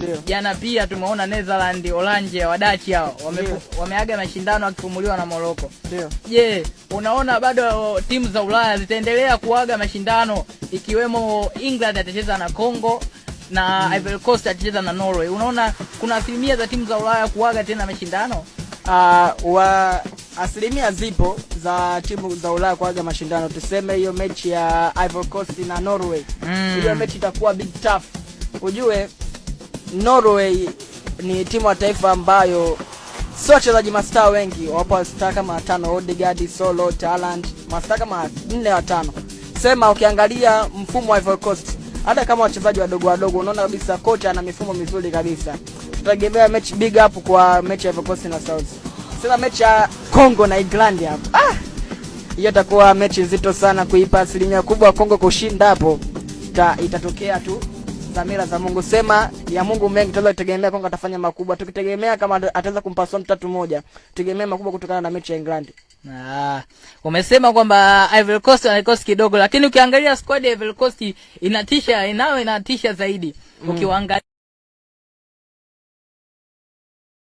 Ndio. Jana pia tumeona Netherland, Oranje, Wadachi hao Ndio. wameaga mashindano akifumuliwa na Morocco. Ndio. Je, unaona bado timu za Ulaya zitaendelea kuaga mashindano, ikiwemo England atacheza na Congo na Ivory Coast atacheza na Norway? Unaona kuna asilimia za timu za Ulaya kuaga tena mashindano? Wa asilimia zipo za timu za Ulaya kuaga mashindano. Tuseme hiyo mechi ya Ivory Coast na Norway, hiyo mechi itakuwa big tough. Ujue Norway ni timu ya taifa ambayo sio wachezaji mastaa wengi, wapo star kama watano, Odegaard, Solo, Haaland, mastaa kama nne watano. Sema ukiangalia mfumo wa Ivory Coast, hata kama wachezaji wadogo wadogo, unaona kabisa kocha ana mifumo mizuri kabisa. Tutategemea mechi big up kwa mechi ya Ivory Coast na South. Sema mechi ya Congo na England hapo, ah, hiyo itakuwa mechi nzito sana, kuipa asilimia kubwa Congo kushinda hapo itatokea tu dhamira za Mungu. Sema ya Mungu mengi, tunaweza kutegemea Kongo atafanya makubwa, tukitegemea kama ataweza kumpasua mtu 3-1, tegemea makubwa kutokana na mechi ya England. Ah, umesema kwamba Ivory Coast wana kikosi kidogo, lakini ukiangalia squad ya Ivory Coast inatisha, inayo inatisha zaidi. Ukiwaangalia